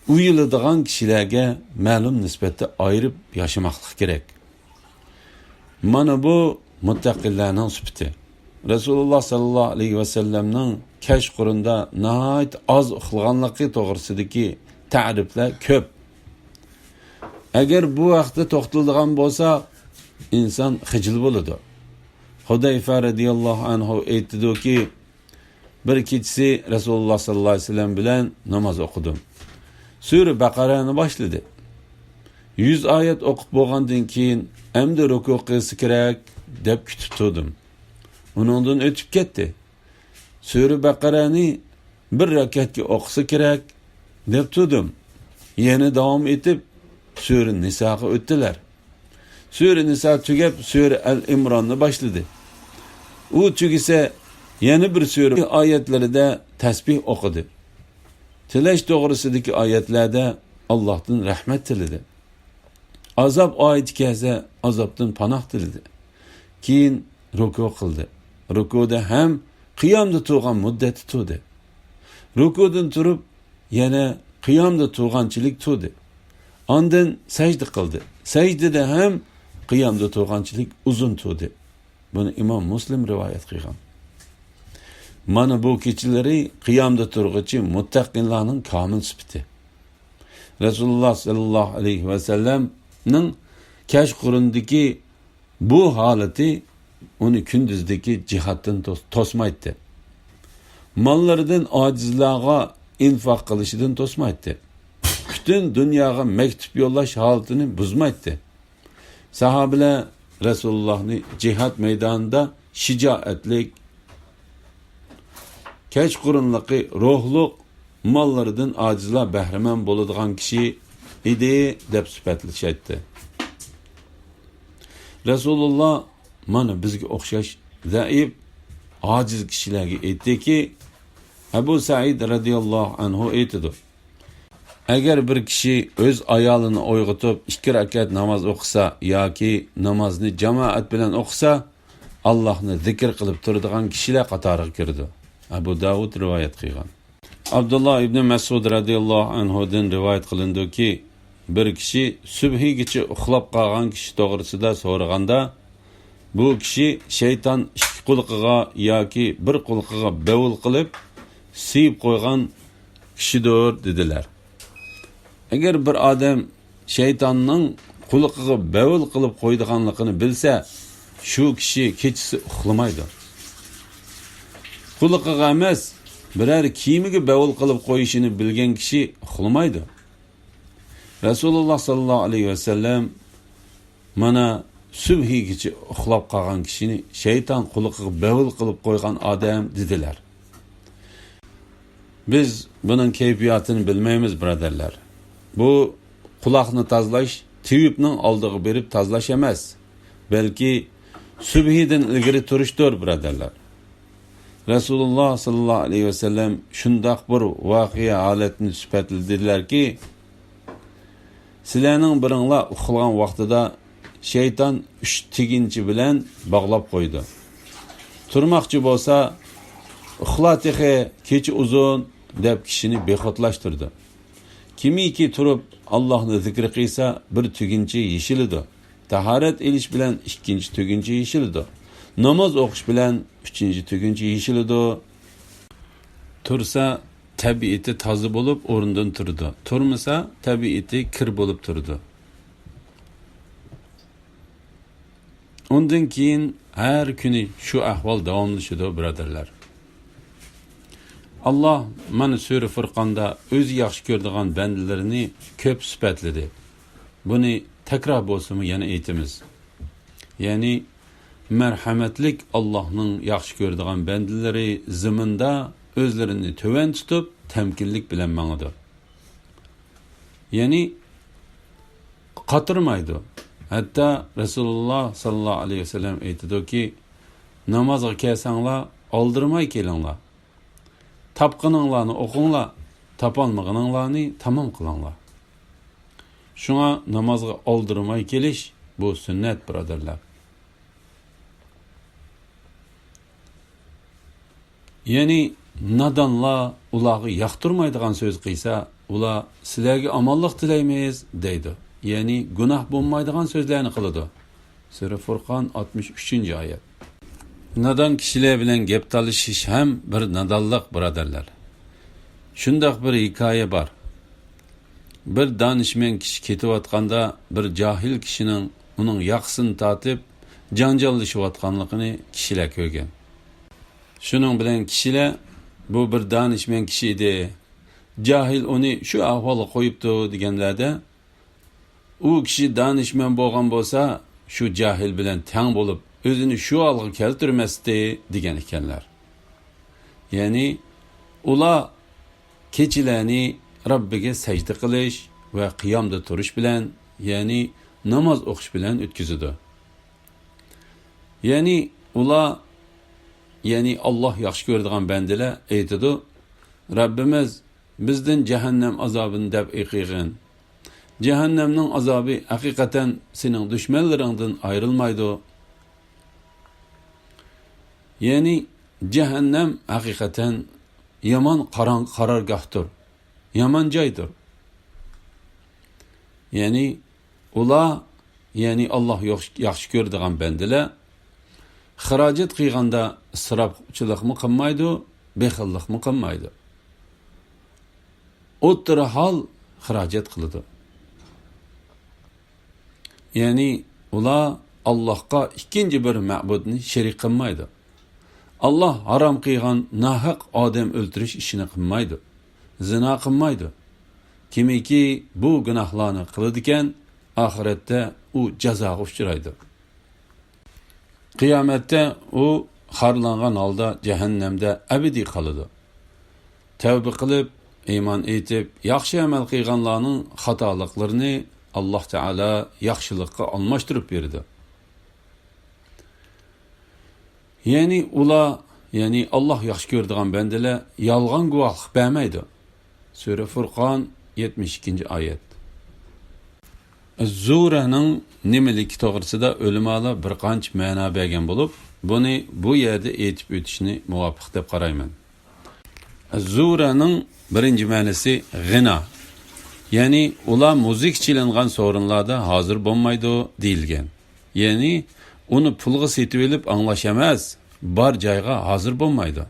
ئۇيىلىدىغان كىشىلەرگە مەلۇم نىسبەتتە ئايرىپ ياشىماقلىق كېرەك. مانا بۇ مۇتتەقىلەرنىڭ سۈپىتى. رەسۇلۇللاھ ساللاللاھۇ ئەلەيھى ۋەسەللەمنىڭ كەچقۇرۇندا ناھايىتى ئاز ئۇخلىغانلىقى توغرىسىدىكى تەرىپلەر كۆپ. ئەگەر بۇ ھەقتە توختىلىدىغان بولساق، ئىنسان خىجىل بولىدۇ. خۇدەيفە رەزىياللاھۇ ئەنھۇ ئېيتىدۇكى، بىر كېچىسى رەسۇلۇللاھ ساللاللاھۇ ئەلەيھى ۋەسەللەم بىلەن ناماز ئوقۇدۇم. سۈرە بەقەرەنى باشلىدى. يۈز ئايەت ئوقۇپ بولغاندىن كېيىن، ئەمدى رۇكۇ قىلسا كېرەك دەپ كۈتۈپ تۇردۇم. ئۇنىڭدىن ئۆتۈپ كەتتى. سۈرە بەقەرەنى بىر رەكەتكە ئوقۇسا كېرەك دەپ تۇردۇم. يەنە داۋام ئېتىپ، سۈرە نىساغا ئۆتتىلەر. سۈرە نىسا تۈگەپ، سۈرە ئەل ئىمراننى باشلىدى. ئۇ تۈگىسە، يەنە بىر سۈرە ئايەتلىرىدە تەسبىھ ئوقۇدى. تىلەش توغرىسىدىكى ئايەتلەردە ئاللاھتىن رەھمەت تىلىدى. ئازاب ئايىتى كەلسە، ئازابتىن پاناھ تىلىدى. كېيىن رۇكۇ قىلدى. رۇكۇدا ھەم قىيامدا تۇرغان مۇددەتتە تۇردى. رۇكۇدىن تۇرۇپ، يەنە قىيامدا تۇرغانچىلىك تۇردى. ئاندىن سەجدە قىلدى. سەجدىدە ھەم قىيامدا تۇرغانچىلىك ئۇزۇن تۇردى. بۇنى ئىمام مۇسلىم رىۋايەت قىلغان. مانا بۇ كېچىلىرى قىيامدا تۇرغۇچى مۇتتەقىنلارنىڭ كامىل سۈپىتى. رەسۇلۇللاھ ساللاللاھۇ ئەلەيھى ۋەسەللەمنىڭ كەچقۇرۇندىكى بۇ ھالىتى ئۇنى كۈندۈزدىكى جىھادتىن توس-، توسمايتتى. ماللىرىدىن ئاجىزلارغا ئىنفاق قىلىشىدىن توسمايتتى. پۈتۈن دۇنياغا مەكتۇپ يوللاش ھالىتىنى بۇزمايتتى. ساھابىلەر رەسۇلۇللاھنى جىھاد مەيدانىدا شىجائەتلىك، كەچقۇرۇنلۇقى روھلۇق، ماللىرىدىن ئاجىزلار بەھرىمەن بولىدىغان كىشى ئىدى، دەپ سۈپەتلىشەتتى. رەسۇلۇللاھ مانا بىزگە ئوخشاش زەئىپ، ئاجىز كىشىلەرگە ئېيتتىكى، ئەبۇ سەئىد رەزىياللاھۇ ئەنھۇ ئېيتىدۇ، ئەگەر بىر كىشى ئۆز ئايالىنى ئويغىتىپ، ئىككى رەكەت ناماز ئوقۇسا ياكى نامازنى جامائەت بىلەن ئوقۇسا، ئاللاھنى زىكىر قىلىپ تۇرىدىغان كىشىلەر قاتارىغا كىرىدۇ. ئەبۇ داۋۇد رىۋايەت قىلغان. ئابدۇللا ئىبنى مەسئۇد رەزىياللاھۇ ئەنھۇدىن رىۋايەت قىلىنىدۇكى، بىر كىشى سۈبھىگىچە ئۇخلاپ قالغان كىشى توغرىسىدا سورىغاندا، بۇ كىشى شەيتان ئىككى قۇلىقىغا ياكى بىر قۇلىقىغا بەۋل قىلىپ، سىيىپ قويغان كىشىدۇر، دېدىلەر. ئەگەر بىر ئادەم شەيتاننىڭ قۇلىقىغا بەۋل قىلىپ قويىدىغانلىقىنى بىلسە، شۇ كىشى كېچىسى ئۇخلىمايدۇ. قۇلىقىغا ئەمەس، بىرەر كىيىمىگە بەۋل قىلىپ قويۇشىنى بىلگەن كىشى ئۇخلىمايدۇ. رەسۇلۇللاھ ساللاللاھۇ ئەلەيھى ۋەسەللەم، مانا، سۈبھىگىچە ئۇخلاپ قالغان كىشىنى شەيتان قۇلىقىغا بەۋل قىلىپ قويغان ئادەم، دېدىلەر. بىز بۇنىڭ كەيپىياتىنى بىلمەيمىز، بۇرادەرلەر. بۇ قۇلاقنى تازىلاش، تېۋىپنىڭ ئالدىغا بېرىپ تازىلاش ئەمەس، بەلكى سۈبھىدىن ئىلگىرى تۇرۇشتۇر، بۇرادەرلەر. رەسۇلۇللاھ ساللاللاھۇ ئەلەيھى ۋەسەللەم شۇنداق بىر ۋەقە ھالەتنى سۈپەتلىدىلەركى، سىلەرنىڭ بىرىڭلار ئۇخلىغان ۋاقتىدا شەيتان ئۈچ تېگىنچى بىلەن باغلاپ قويىدۇ. تۇرماقچى بولسا، «ئۇخلا تېخى، كېچە ئۇزۇن» دەپ كىشىنى بىخۇدلاشتۇرىدۇ. كىمكى تۇرۇپ ئاللاھنى زىكىر قىلسا، بىر تۈگۈنچە يېشىلىدۇ. تاھارەت ئېلىش بىلەن ئىككىنچى تۈگۈنچە يېشىلىدۇ. ناماز ئوقۇش بىلەن ئۈچىنچى تۈگۈنچە يېشىلىدۇ. تۇرسا، تەبىئىتى تازا بولۇپ ئورنىدىن تۇرىدۇ. تۇرمىسا، تەبىئىتى كىر بولۇپ تۇرىدۇ. ئۇندىن كېيىن ھەر كۈنى شۇ ئەھۋال داۋاملىشىدۇ، بۇرادەرلەر. ئاللا مانا سۈرە فۇرقاندا ئۆزى ياخشى كۆرىدىغان بەندىلىرىنى كۆپ سۈپەتلىدى. بۇنى تەكرار بولسىمۇ يەنە ئېيتىمىز. يەنى مەرھەمەتلىك ئاللاھنىڭ ياخشى كۆرىدىغان بەندىلىرى زېمىندا ئۆزلىرىنى تۆۋەن تۇتۇپ، تەمكىنلىك بىلەن ماڭىدۇ. يەنى قاتۇرمايدۇ. ھەتتا رەسۇلۇللا ساللاللاھۇ ئەلەيھى ۋەسەللەم ئېيتىدۇكى، نامازغا كەلسەڭلار، ئالدىرىماي كېلىڭلار. تاپقىنىڭلارنى ئوقۇڭلار، تاپالمىغىنىڭلارنى تامام قىلىڭلار. شۇڭا نامازغا ئالدىرىماي كېلىش، بۇ سۈننەت، بۇرادەرلەر. يەنى نادانلار ئۇلارغا ياقتۇرمايدىغان سۆز قىلسا، ئۇلار سىلەرگە ئامانلىق تىلەيمىز دەيدۇ. يەنى گۇناھ بولمايدىغان سۆزلەرنى قىلىدۇ. سۈرە فۇرقان، ئاتمىش ئۈچىنچى ئايەت. نادان كىشىلەر بىلەن گەپ تالىشىش ھەم بىر نادانلىق، بۇرادەرلەر. شۇنداق بىر ھېكايە بار. بىر دانىشمەن كىشى كېتىۋاتقاندا، بىر جاھىل كىشىنىڭ ئۇنىڭ ياقىسىنى تارتىپ، جاڭجاللىشىۋاتقانلىقىنى كىشىلەر كۆرگەن. شۇنىڭ بىلەن كىشىلەر، بۇ بىر دانىشمەن كىشى ئىدى، جاھىل ئۇنى شۇ ئەھۋالغا قويۇپتۇ، دېگەنلەردە، ئۇ كىشى دانىشمەن بولغان بولسا، شۇ جاھىل بىلەن تەڭ بولۇپ، ئۆزىنى شۇ ھالغا كەلتۈرمەستى، دېگەن ئىكەنلەر. يەنى ئۇلار كېچىلەرنى رەببىگە سەجدە قىلىش ۋە قىيامدا تۇرۇش بىلەن، يەنى ناماز ئوقۇش بىلەن ئۆتكۈزىدۇ. يەنى ئۇلار، يەنى ئاللاھ ياخشى كۆرىدىغان بەندىلەر ئېيتىدۇ، رەببىمىز، بىزدىن جەھەننەم ئازابىنى دەپ ئېقىغىن. جەھەننەمنىڭ ئازابى ھەقىقەتەن سېنىڭ دۈشمەنلىرىڭدىن ئايرىلمايدۇ. يەنى جەھەننەم ھەقىقەتەن يامان قاراڭ-، قارارگاھتۇر، يامان جايدۇر. يەنى ئۇلار، يەنى ئاللاھ ياخشى، ياخشى كۆرىدىغان بەندىلەر خىراجەت قىلغاندا ئىسراپچىلىقمۇ قىلمايدۇ، بېخىللىقمۇ قىلمايدۇ. ئوتتۇرا ھال خىراجەت قىلىدۇ. يەنى ئۇلار ئاللاھقا ئىككىنچى بىر مەبۇدنى شېرىك قىلمايدۇ. ئاللاھ ھارام قىلغان ناھەق ئادەم ئۆلتۈرۈش ئىشىنى قىلمايدۇ. زىنا قىلمايدۇ. كىمكى بۇ گۇناھلارنى قىلىدىكەن، ئاخىرەتتە ئۇ جازاغا ئۇچرايدۇ. قىيامەتتە ئۇ خارلانغان ھالدا جەھەننەمدە ئەبەدىي قالىدۇ. تەۋبە قىلىپ، ئىمان ئېيتىپ، ياخشى ئەمەل قىلغانلارنىڭ خاتالىقلىرىنى ئاللاھ تائالا ياخشىلىققا ئالماشتۇرۇپ بېرىدۇ. يەنى ئۇلار، يەنى ئاللاھ ياخشى كۆرىدىغان بەندىلەر يالغان گۇۋاھلىق بەرمەيدۇ. سۈرە فۇرقان، يەتمىش ئىككىنچى ئايەت. زۇرەنىڭ نېمىلىكى توغرىسىدا ئۆلىمالار بىر قانچە مەنا بەرگەن بولۇپ، بۇنى بۇ يەردە ئېيتىپ ئۆتۈشنى مۇۋاپىق دەپ قارايمەن. زۇرەنىڭ بىرىنچى مەنىسى غىنا. يەنى ئۇلار مۇزىكا چېلىنغان سورۇنلاردا ھازىر بولمايدۇ دېيىلگەن. يەنى ئۇنى پۇلغا سېتىۋېلىپ ئاڭلاش ئەمەس، بار جايغا ھازىر بولمايدۇ.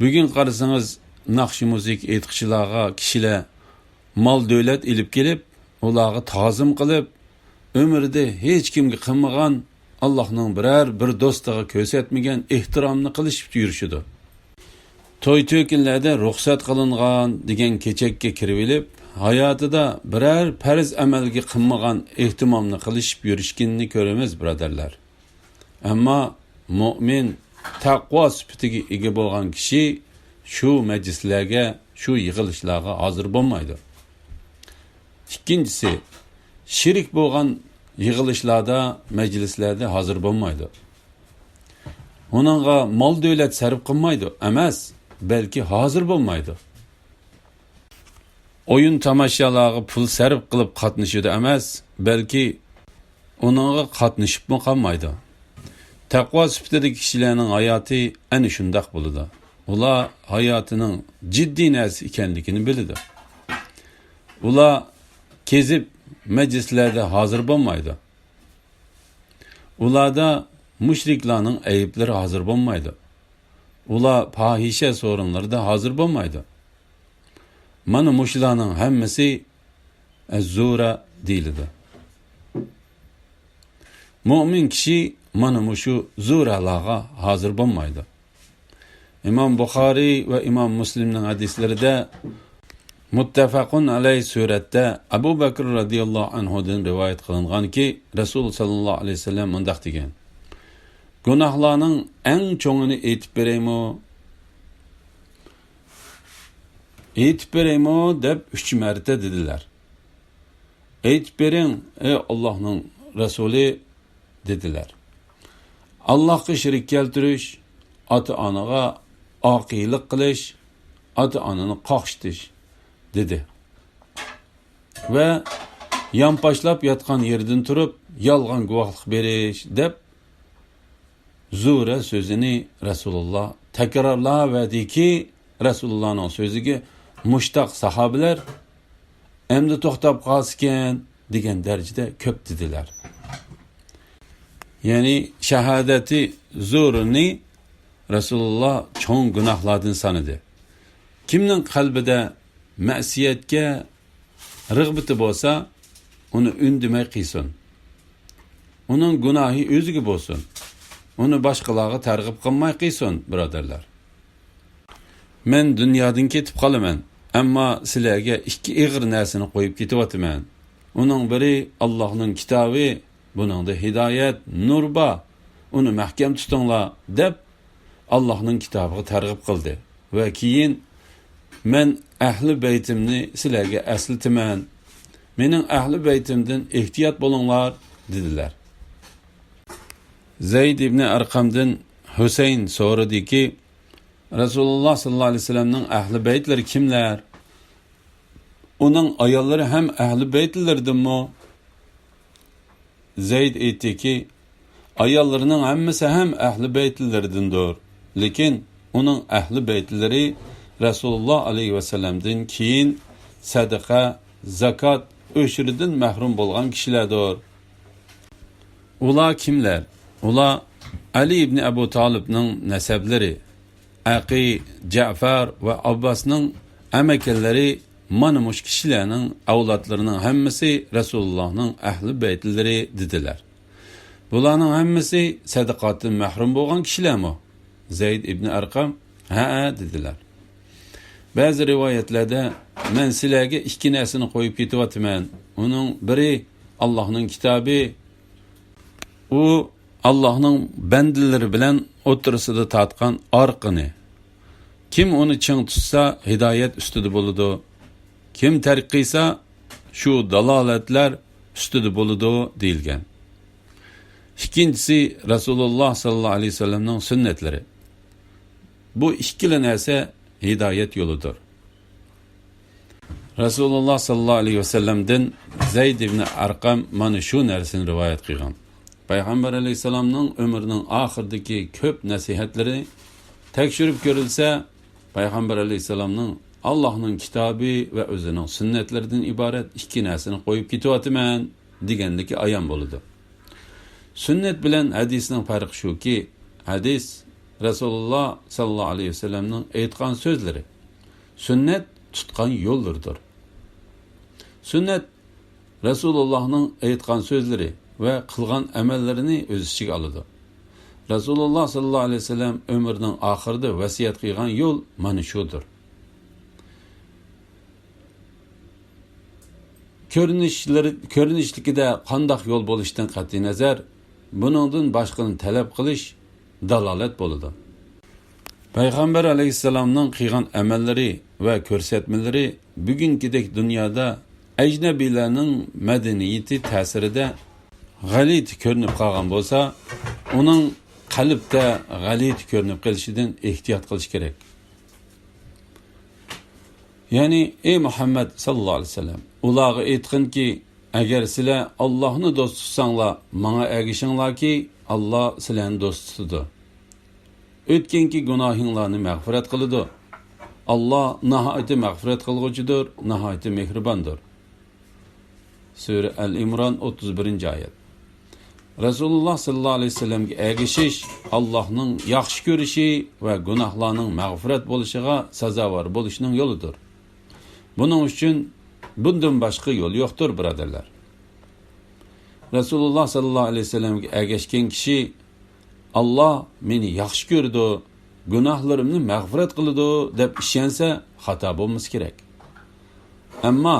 بۈگۈن قارىسىڭىز، ناخشا مۇزىكا ئېيتقۇچىلارغا كىشىلەر مال-دۆلەت ئېلىپ كېلىپ، ئۇلارغا تازىم قىلىپ، ئۆمرىدە ھېچكىمگە قىلمىغان، ئاللاھنىڭ بىرەر بىر دوستىغا كۆرسەتمىگەن ئېھتىرامنى قىلىشىپ يۈرۈشىدۇ. توي-تۆكۈنلەردە رۇخسەت قىلىنغان دېگەن كېچەككە كىرىۋېلىپ، ھاياتىدا بىرەر پەرز ئەمەلگە قىلمىغان ئېھتىمامنى قىلىشىپ يۈرۈشكىنىنى كۆرىمىز، بۇرادەرلەر. ئەمما مۆمىن، تەقۋا سۈپىتىگە ئىگە بولغان كىشى شۇ مەجلىسلەرگە، شۇ يىغىلىشلارغا ھازىر بولمايدۇ. ئىككىنچىسى، شېرىك بولغان يىغىلىشلاردا، مەجلىسلەردە ھازىر بولمايدۇ. ئۇنىڭغا مال-دۆلەت سەرپ قىلمايدۇ ئەمەس، بەلكى ھازىر بولمايدۇ. ئويۇن-تاماشالارغا پۇل سەرپ قىلىپ قاتنىشىدۇ ئەمەس، بەلكى ئۇنىڭغا قاتنىشىپمۇ قالمايدۇ. تەقۋا سۈپىتىدىكى كىشىلەرنىڭ ھاياتى ئەنە شۇنداق بولىدۇ. ئۇلار ھاياتىنىڭ جىددىي نەرسە ئىكەنلىكىنى بىلىدۇ. ئۇلار كېزىپ مەجلىسلەردە ھازىر بولمايدۇ. ئۇلاردا مۇشرىكلارنىڭ ئەيىبلىرى ھازىر بولمايدۇ. ئۇلار پاھىشە سورۇنلىرىدا ھازىر بولمايدۇ. مانا مۇشۇلارنىڭ ھەممىسى زۇرە دېيىلىدۇ. مۆمىن كىشى مانا مۇشۇ زۇرەلارغا ھازىر بولمايدۇ. ئىمام بۇخارىي ۋە ئىمام مۇسلىمنىڭ ھەدىسلىرىدە، مۇتتەپەقۇن ئەلەي سۈرەتتە ئەبۇ بەكىر رەزىياللاھۇ ئەنھۇدىن رىۋايەت قىلىنغانكى، رەسۇل سەللەللاھۇ ئەلەيھى ۋەسەللەم مۇنداق دېگەن: «گۇناھلارنىڭ ئەڭ چوڭىنى ئېيتىپ بېرەيمۇ؟ ئېيتىپ بېرەيمۇ؟» دەپ ئۈچ مەرتە دېدىلەر. «ئېيتىپ بېرىڭ، ئەي ئاللاھنىڭ رەسۇلى» دېدىلەر. «ئاللاھقا شېرىك كەلتۈرۈش، ئاتا-ئانىغا ئاقىلىق قىلىش، ئاتا-ئانىنى قاقشىتىش» دېدى. ۋە «يانپاشلاپ ياتقان يېرىدىن تۇرۇپ يالغان گۇۋاھلىق بېرىش» دەپ، زۇرە سۆزىنى رەسۇلۇللا تەكرارلاۋەردىكى، رەسۇلۇللانىڭ سۆزىگە مۇشتاق ساھابىلەر «ئەمدى توختاپ قالسىكەن» دېگەن دەرىجىدە كۆپ دېدىلەر. يەنى شاھادەتى زۇرنى رەسۇلۇللا چوڭ گۇناھلاردىن سانىدى. كىمنىڭ قەلبىدە مەسىيەتكە رىغبىتى بولسا، ئۇنى ئۈندىمەي قىلسۇن. ئۇنىڭ گۇناھى ئۆزىگە بولسۇن. ئۇنى باشقىلارغا تەرغىب قىلماي قىلسۇن، بۇرادەرلەر. مەن دۇنيادىن كېتىپ قالىمەن، ئەمما سىلەرگە ئىككى ئېغىر نەرسىنى قويۇپ كېتىۋاتىمەن. ئۇنىڭ بىرى ئاللاھنىڭ كىتابى، بۇنىڭدا ھىدايەت، نۇر بار، ئۇنى مەھكەم تۇتۇڭلار، دەپ ئاللاھنىڭ كىتابىغا تەرغىب قىلدى ۋە كېيىن، «مەن ئەھلى بەيتىمنى سىلەرگە ئەسلىتىمەن، مېنىڭ ئەھلى بەيتىمدىن ئېھتىيات بولۇڭلار» دېدىلەر. زەيد ئىبنى ئەرقەمدىن ھۈسەيىن سورىدىكى، رەسۇلۇللا ساللاللاھۇ ئەلەيھى ۋەسەللەمنىڭ ئەھلى بەيتلىرى كىملەر؟ ئۇنىڭ ئاياللىرى ھەم ئەھلى بەيتلىرىدىنمۇ؟ زەيد ئېيتتىكى، ئاياللىرىنىڭ ھەممىسى ھەم ئەھلى بەيتلىرىدىندۇر. لېكىن ئۇنىڭ ئەھلى بەيتلىرى رەسۇلۇللا ئەلەيھى ۋەسەللەمدىن كېيىن سەدىقە، زاكات، ئۆشرىدىن مەھرۇم بولغان كىشىلەردۇر. ئۇلار كىملەر؟ ئۇلار ئەلى ئىبنى ئەبۇ تالىپنىڭ نەسەبلىرى، ئەقىي، جەفەر ۋە ئابباسنىڭ ئەمەكەنلىرى، مانا مۇشۇ كىشىلەرنىڭ ئەۋلادلىرىنىڭ ھەممىسى رەسۇلۇللاھنىڭ ئەھلى بەيتلىرى دېدىلەر. بۇلارنىڭ ھەممىسى سەدىقاتتىن مەھرۇم بولغان كىشىلەرمۇ؟ زەيد ئىبنى ئەرقەم، ھەئە، دېدىلەر. بەزى رىۋايەتلەردە، مەن سىلەرگە ئىككى نەرسىنى قويۇپ كېتىۋاتىمەن. ئۇنىڭ بىرى ئاللاھنىڭ كىتابى، ئۇ ئاللاھنىڭ بەندىلىرى بىلەن ئوتتۇرىسىدا تارتقان ئارقىنى. كىم ئۇنى چىڭ تۇتسا، ھىدايەت ئۈستىدە بولىدۇ. كىم تەرك قىلسا، شۇ دالالەتلەر ئۈستىدە بولىدۇ، دېيىلگەن. ئىككىنچىسى، رەسۇلۇللا ساللاللاھۇ ئەلەيھى ۋەسەللەمنىڭ سۈننەتلىرى. بۇ ئىككىلا نەرسە ھىدايەت يولىدۇر. رەسۇلۇللا ساللاللاھۇ ئەلەيھى ۋەسەللەمدىن زەيد ئىبنى ئەرقەم مانا شۇ نەرسىنى رىۋايەت قىلغان. پەيغەمبەر ئەلەيھىسسالامنىڭ ئۆمرىنىڭ ئاخىرىدىكى كۆپ نەسىھەتلىرى تەكشۈرۈپ كۆرۈلسە، پەيغەمبەر ئەلەيھىسسالامنىڭ «ئاللاھنىڭ كىتابى ۋە ئۆزىنىڭ سۈننەتلىرىدىن ئىبارەت ئىككى نەرسىنى قويۇپ كېتىۋاتىمەن» دېگەنلىكى ئايان بولىدۇ. سۈننەت بىلەن ھەدىسنىڭ پەرقى شۇكى، ھەدىس رەسۇلۇللا ساللاللاھۇ ئەلەيھى ۋەسەللەمنىڭ ئېيتقان سۆزلىرى، سۈننەت تۇتقان يوللىرىدۇر. سۈننەت رەسۇلۇللاھنىڭ ئېيتقان سۆزلىرى ۋە قىلغان ئەمەللىرىنى ئۆز ئىچىگە ئالىدۇ. رەسۇلۇللا ساللاللاھۇ ئەلەيھى ۋەسەللەم ئۆمرىنىڭ ئاخىرىدا ۋەسىيەت قىلغان يول مانا شۇدۇر. كۆرۈنۈشلىرى، كۆرۈنۈشلۈكىدە قانداق يول بولۇشتىن قەتئىينەزەر، بۇنىڭدىن باشقىنى تەلەپ قىلىش دالالەت بولىدۇ. پەيغەمبەر ئەلەيھىسسالامنىڭ قىلغان ئەمەللىرى ۋە كۆرسەتمىلىرى بۈگۈنكىدەك دۇنيادا ئەجنەبىيلەرنىڭ مەدەنىيىتى تەسىرىدە غەلىتە كۆرۈنۈپ قالغان بولسا، ئۇنىڭ قەلبتە غەلىتە كۆرۈنۈپ قېلىشىدىن ئېھتىيات قىلىش كېرەك. يەنى، ئەي مۇھەممەد ساللاللاھۇ ئەلەيھى ۋەسەللەم، ئۇلارغا ئېيتقىنكى، ئەگەر سىلەر ئاللاھنى دوست تۇتساڭلار، ماڭا ئەگىشىڭلاركى، ئاللا سىلەرنى دوست تۇتىدۇ. ئۆتكەنكى گۇناھىڭلارنى مەغپىرەت قىلىدۇ. ئاللا ناھايىتى مەغپىرەت قىلغۇچىدۇر، ناھايىتى مېھرىباندۇر. سۈرە ئەل ئىمران، ئوتتۇز بىرىنچى ئايەت. رەسۇلۇللاھ سەللەللاھۇ ئەلەيھى ۋەسەللەمگە ئەگىشىش ئاللاھنىڭ ياخشى كۆرۈشى ۋە گۇناھلارنىڭ مەغپىرەت بولۇشىغا سازاۋەر بولۇشنىڭ يولىدۇر. بۇنىڭ ئۈچۈن بۇندىن باشقا يول يوقتۇر، بۇرادەرلەر. رەسۇلۇللاھ سەللەللاھۇ ئەلەيھى ۋەسەللەمگە ئەگەشكەن كىشى، «ئاللاھ مېنى ياخشى كۆرىدۇ، گۇناھلىرىمنى مەغپىرەت قىلىدۇ» دەپ ئىشەنسە، خاتا بولمىسا كېرەك. ئەمما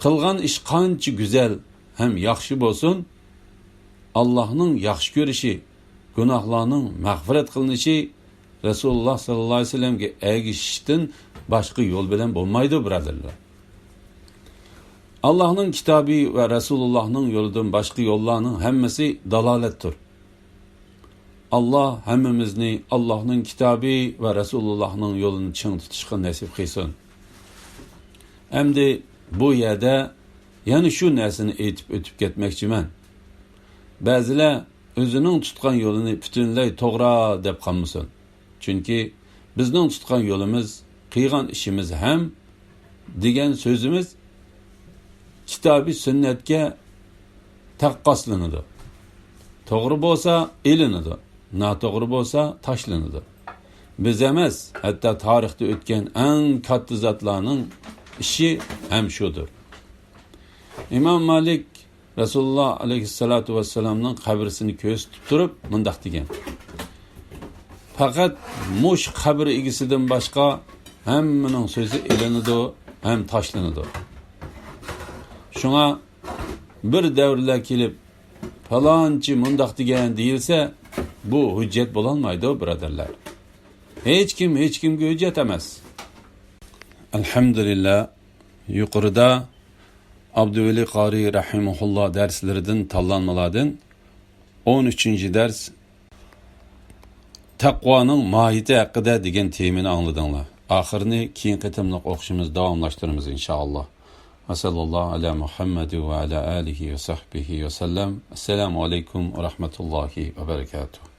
قىلغان ئىش قانچە گۈزەل ھەم ياخشى بولسۇن، ئاللاھنىڭ ياخشى كۆرۈشى، گۇناھلارنىڭ مەغپىرەت قىلىنىشى رەسۇلۇللاھ سەللەللاھۇ ئەلەيھى ۋەسەللەمگە ئەگىشىشتىن باشقا يول بىلەن بولمايدۇ، بۇرادەرلەر. ئاللاھنىڭ كىتابى ۋە رەسۇلۇللاھنىڭ يولىدىن باشقا يوللارنىڭ ھەممىسى دالالەتتۇر. ئاللاھ ھەممىمىزنى ئاللاھنىڭ كىتابى ۋە رەسۇلۇللاھنىڭ يولىنى چىڭ تۇتۇشقا نەسىپ قىلسۇن. ئەمدى بۇ يەردە يەنە شۇ نەرسىنى ئېيتىپ ئۆتۈپ كەتمەكچىمەن. بەزىلەر ئۆزىنىڭ تۇتقان يولىنى پۈتۈنلەي توغرا دەپ قالمىسۇن. چۈنكى بىزنىڭ تۇتقان يولىمىز، قىلغان ئىشىمىز ھەم دېگەن سۆزىمىز كىتابى سۈننەتكە تەققاسلىنىدۇ. توغرا بولسا ئېلىنىدۇ، ناتوغرا بولسا تاشلىنىدۇ. بىز ئەمەس، ھەتتا تارىختا ئۆتكەن ئەڭ كاتتا زاتلارنىڭ ئىشى ھەم شۇدۇر. ئىمام مالىك رەسۇلۇللاھ ئەلەيھىسسالاتۇ ۋەسسالامنىڭ قەبرىسىنى كۆرسىتىپ تۇرۇپ مۇنداق دېگەن: «پەقەت مۇشۇ قەبرە ئىگىسىدىن باشقا ھەممىنىڭ سۆزى ئېلىنىدۇ ھەم تاشلىنىدۇ. شۇڭا بىر دەۋرلەر كېلىپ، پالانچى مۇنداق دېگەن دېيىلسە، بۇ ھۆججەت بولالمايدۇ، بۇرادەرلەر. ھېچكىم ھېچكىمگە ھۆججەت ئەمەس.» ئەلھەمدۇلىللا، يۇقىرىدا ئابدۇۋەلى قارىي رەھىمەھۇللا دەرسلىرىدىن تاللانمىلاردىن ئون ئۈچىنچى دەرس، تەقۋانىڭ ماھىيىتى ھەققىدە دېگەن تېمىنى ئاڭلىدىڭلار. ئاخىرىنى كېيىنكى قېتىملىق ئوقۇشىمىز داۋاملاشتۇرىمىز، ئىنشائاللا. ۋەسەللاللاھۇ ئەلا مۇھەممەد ۋە ئەلا ئالىھى ۋە سەھبىھى ۋەسەللەم. ئەسسالامۇ ئەلەيكۇم ۋە رەھمەتۇللاھى ۋە بەرەكاتۇھ.